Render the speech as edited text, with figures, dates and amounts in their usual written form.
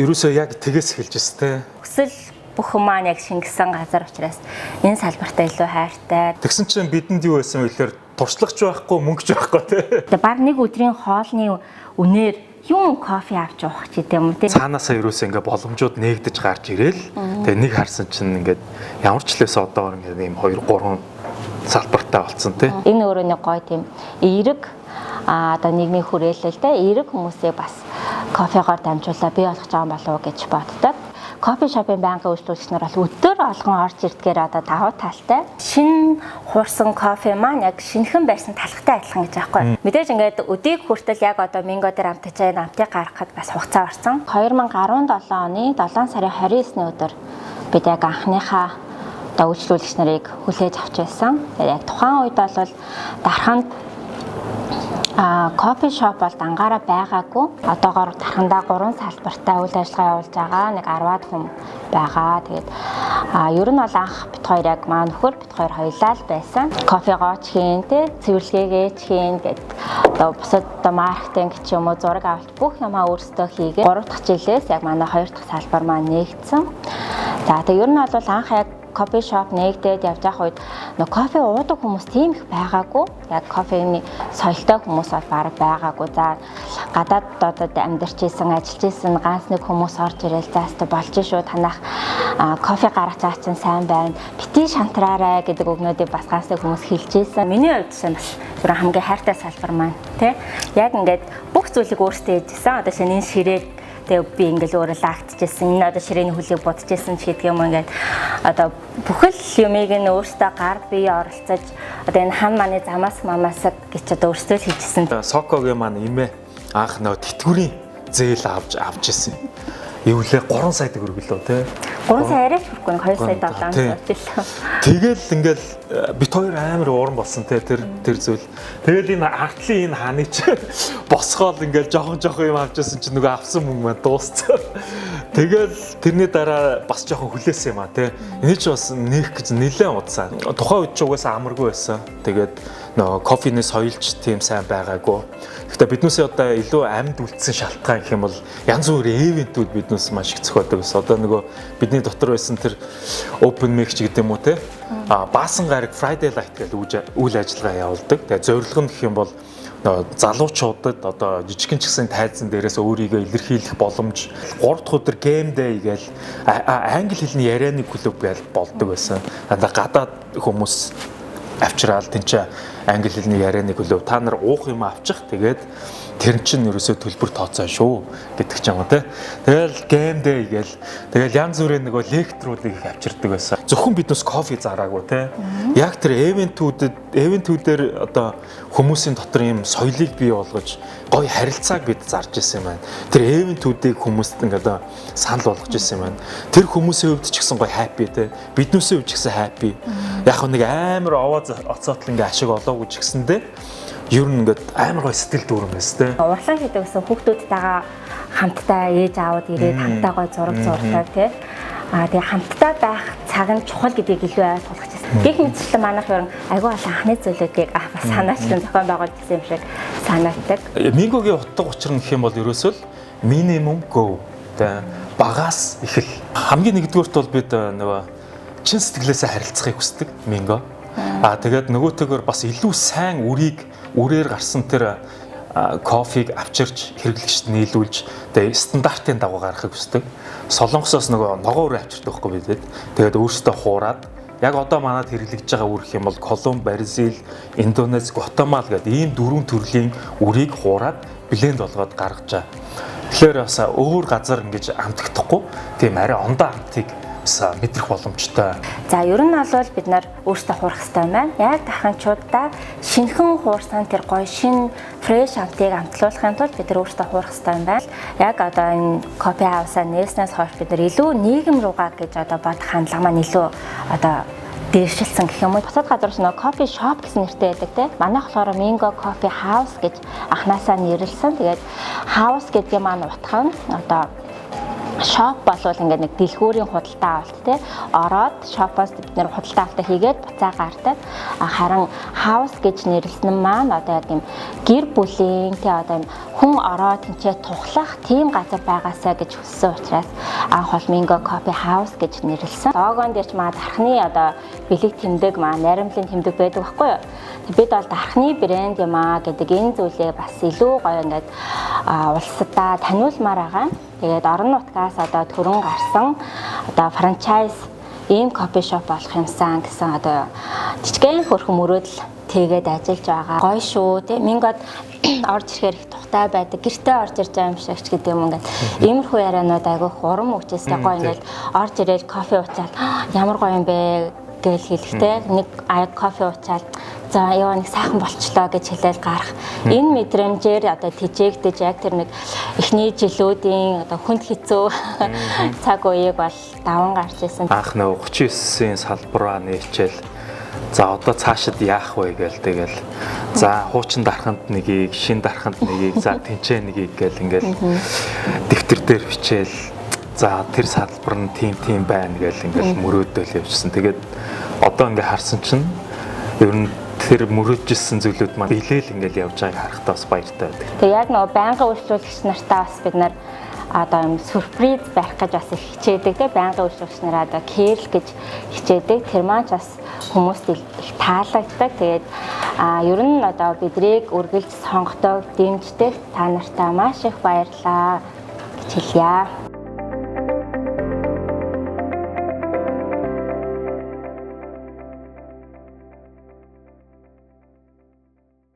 Ерөөсөө яг тэгээс эхэлж ирсэн те. Хүсэл бүх юм маань яг шингэсэн газар учраас энэ салбартаа илүү хайртай. Тэгсэн чинь бидэнд юу байсан вэ гэхээр туршлагач байхгүй, мөнгөч байхгүй те. Тэгээ баг нэг өдрийн хоолны үнээр юм кофе авч уух ч гэдэм юм те. Цаанаасаа ерөөсөө ингээ боломжууд нээгдэж гарч ирээл. Тэгээ нэг харсан чинь ингээд ямар ч лээс одоогор ингээд ийм 2 3 салбартай болсон те. Энэ өөрөө нэг гоё тийм эерэг одоо нийгмийн хүрээлэл те, эерэг хүмүүсийг бас кофегоор дамжуулаад бий болгож байгаа юм болов уу гэж боддог. Coffee shop ын байнгын үйлчлүүлэгч нар бол өдөр болгон орж ирдгээр одоо давуу талтай. Шинэ хуурсан кофе маань яг шинэхэн байсан талхтай адилхан гэж аахгүй. Мэдээж ингээд өдийг хүртэл яг одоо Минго дээр амтаж байгаа амтыг гаргахад бас хугацаа орсон. 2017 оны 7 сарын 29-ны өдөр бид яг анхныхаа одоо үйлчлүүлэгч нарыг хүлээж авч байсан. Яг тухайн үед бол Дарханд coffee shop бол дангаараа байгаагүй. Одоогоор Дархандаа 3 салбартай үйл ажиллагаа явуулж байгаа. Нэг 10-аад хүн байгаа. Тэгээд ер нь бол анх бид хоёр яг маа нөхөр бид хоёр хоёулаа л байсан. Кофегоо ч хийн, тэ, цэвэрлэгээгээ ч хийн гэд одоо бусад одоо маркетинг ч юм уу, зураг авалт бүх юмаа өөрсдөө хийгээ. 3 дахь жилээс яг манай 2 дахь салбар маань нээгдсэн. За, тэгээд ер нь бол анх яг coffee shop нээгдээд явж байгаа үед нөө кофе уудаг хүмүүс тийм их байгаагүй. Яг кофений соёлтой хүмүүс бол бараг байгаагүй. За, гадаад одоо амьдарч исэн, ажиллаж исэн ганц нэг хүмүүс орж ирэл, за өстө болж шүү, танах кофе гаргаж байгаа чинь сайн байна. Бити шантраарай гэдэг үгнүүдийг бас ганц нэг хүмүүс хэлж исэн. Миний хувьд чинь бас бүр хамгийн хайртай салбар маань тий. Яг ингээд бүх зүйлийг өөртөө хийжсэн. Одоо шинэ энэ ширээг тэгээ би ингээл өөрөө лагтчихсэн. Энэ одоо ширээний хөлийг будчихсан ч гэдэг юм, ингээд одоо бүхэл юмыг нь өөртөө гар бие оролцож, одоо энэ хан мааны замаас мамаас гэж одоо өөртөө л хийжсэн. Сокогийн маань имээ анх нөө тэтгэврийн зээл авч ирсэн. Юу лээ, 3 сая төгрөг лөө те. 3 сая арай ч хүрэхгүй, 2 сая 7 сая лээ. Тэгэл ингээл бит хоёр амар ууран болсон те тэр зүйл. Тэгэл энэ артлын энэ хааны чи босгоол ингээл жоохон жоохон юм авч ирсэн чинь нөгөө авсан мөнгө маань дууссан. Тэгэл тэрний дараа бас жоохон хүлээсэн юм а те. Энэ чи бас нээх гэж нэлээд удсан. Тухайн үед ч угаасаа амаргүй байсан. Тэгээд нөгөө кофений соёлч тийм сайн байгаагүй. Гэхдээ биднээсээ одоо илүү амьд үлдсэн шалтгаан гэх юм бол янз бүрийн event үүд биднээс маш их зохиодог гэсэн. Одоо нөгөө бидний дотор байсан тэр open mic ч гэдэг юм уу те. Баасан гараг Friday Light гэдэг үйл ажиллагаа явуулдаг. Тэгээ зорилго нь гэх юм бол залуучуудад одоо жижигхэн ч гэсэн тайзан дээрээс өөрийгөө илэрхийлэх боломж. 3 дахь өдөр game day гээл англи хэлний ярианы клуб гээл болдог байсан. Гадаад хүмүүс авчраал тэнцээ англи хэлний ярианы клуб, та нар уух юм авчих, тэгээд тэр чинь ерөөсөө төлбөр тооцоо шүү гэдэг ч юм уу те. Тэгэл game day гээл тэгэл янз бүрийн нөгөө лекторуудыг их авчирдаг байсан. Зөвхөн биднээс кофе зараагүй те. Яг тэр event үүдэд event үүдээр одоо хүмүүсийн дотор ийм соёлыг бий болгож, гоё харилцааг бид зарж исэн юм байна. Тэр event үүдийг хүмүүст ингээд одоо санал болгож исэн юм байна. Тэр хүмүүсийн хувьд ч гэсэн гоё happy те. Биднээсээ хувьд ч гэсэн happy. Яг нэг амар овоо оцоотл ингээд ашиг олоогүй ч гэсэндээ ер нь ингээд амар гоё сэтгэл дүүрэн байсан те. Урлагийн хийдэг гэсэн хүүхдүүдтэйгээ хамтдаа ээж аауд ирээд хамтдаа гоё зураг зурдаг тий. Тэгээ хамтдаа байх цаг нь чухал гэдгийг илүү ойлгох гэсэн. Гэх мэтчлэн манайх ер нь айгүй олон анхны зүйлүүдийг бас санаачлан зохион байгуулж ирсэн юм шиг санагддаг. Мингогийн утга учир нь гэх юм бол ерөөсөө л minimum go тэ, багаас эхэл. Хамгийн нэгдүгüрт бол бид нөгөө чин сэтгэлээсээ харилцахыг хүсдэг Минго. Тэгээд нөгөөтэйгөр бас илүү сайн үрийг үрээр гарсан тэр кофег авчирч хэрэглэгчд нийлүүлж, тэгээ стандартын дагуу гаргахыг хүсдэг. Солонгосоос нөгөө ногоо үр авчирдаг байхгүй бидэд. Тэгээд өөрсдөө хуураад, яг одоо манад хэрэглэгдэж байгаа үр гэх юм бол Колумб, Бразил, Индонез, Гватемала гэдэг ийм дөрвөн төрлийн үрийг хуураад blend болгоод гаргаж байгаа. Тэгэхээр бас өөр газар ингэж амтагдахгүй тийм арай ондоо амтыг бас мэдрэх боломжтой. За, ер нь бол бид нар өөрсдөө хуурах хэрэгтэй юм байна. Яг дарханчуудаа шинэхэн хуурсан тэр гоё шин fresh амтыг амтлуулахын тулд бид нар өөрсдөө хуурах хэрэгтэй юм байна. Яг одоо энэ coffee house-аа нээснээс хойш бид нар илүү нийгэм руугаа гэж одоо бодох хандлага маань илүү одоо дээшилсэн гэх юм уу. Бусад газар ч нөгөө coffee shop гэсэн нэртэй байдаг те. Манайх болохоор Mingo Coffee House гэж анханасаа нэрлсэн. Тэгээд house гэдгийн маань утга нь одоо Shop болвол ингээд нэг дэлгүүрийн худалдаа авалт, те, ороод shop оос бид нэр худалдаа авалтаа хийгээд буцаа гардаг. Харин house гэж нэрлсэн нь маань одоо яг юм гэр бүлийн, те, одоо юм хүн ороод тэнцээ тухлах тийм газар байгаасаа гэж хүссэн учраас анх бол Mingo Coffee House гэж нэрлсэн. Логон дээр ч маа дархны одоо бэлэг тэмдэг, маа наримлын тэмдэг байдаг байхгүй юу? Бид бол дархны брэнд юм аа гэдэг энэ зүйлээ бас илүү гоё ингээд улсадаа таниулмаар байгаа. Тэгээд орон нутгаас одоо төрөн гарсан одоо франчайз ийм coffee shop болох юмсан гэсэн одоо жижигэн хөрхөн мөрөөдөл тэгээд ажиллаж байгаа. Гоё шүү, тий. Мингод орж ирэхээр их тухтай байдаг. Гэртээ орж ирж байгаа юм шиг ч гэдэг юм, ингээд иймэрхүү ярианууд айгүй урам өгчээстэй, гоё, ингээд орж ирээл кофе уучаал ямар гоё юм бэ гэж хэлэхтэй, нэг аяг кофе уучаал за ёо, нэг сайхан болчлоо гэж хэлээл гарах. Энэ мэдрэмжээр одоо тэжээгдэж, яг тэр нэг эхний жилүүдийн одоо хүнд хэцүү цаг үеийг бол даван гарч ирсэн. Анх нөө 39-ийн салбараа нээлчээл, за одоо цаашид яах вэ гээл, тэгэл за хуучин дарханд нэгийг, шин дарханд нэгийг, за тэнцээ нэгийг гээл ингээл дэвтэр дээр бичээл, за тэр салбар нь тийм тийм байна гээл ингээл мөрөөдөл явжсан. Тэгээд одоо ингээ харсан чинь ер нь тэр мөрөөджсэн зүйлүүд маань билээл ингээл явж байгааг харахтаа бас баяртай байдаг. Тэгээ яг нөгөө байнгын үйлчлүүлэгч нартаа бас бид нар одоо юм сюрприз барих гэж бас их хичээдэг, те, байнгын үйлчлүүлэгч нараа одоо care лэх гэж хичээдэг. Тэр маань ч бас хүмүүст их таалагддаг. Тэгээд ер нь одоо бидрийг үргэлж сонгодог, дэмждэг та нартаа маш их баярлалаа гэж хэлье.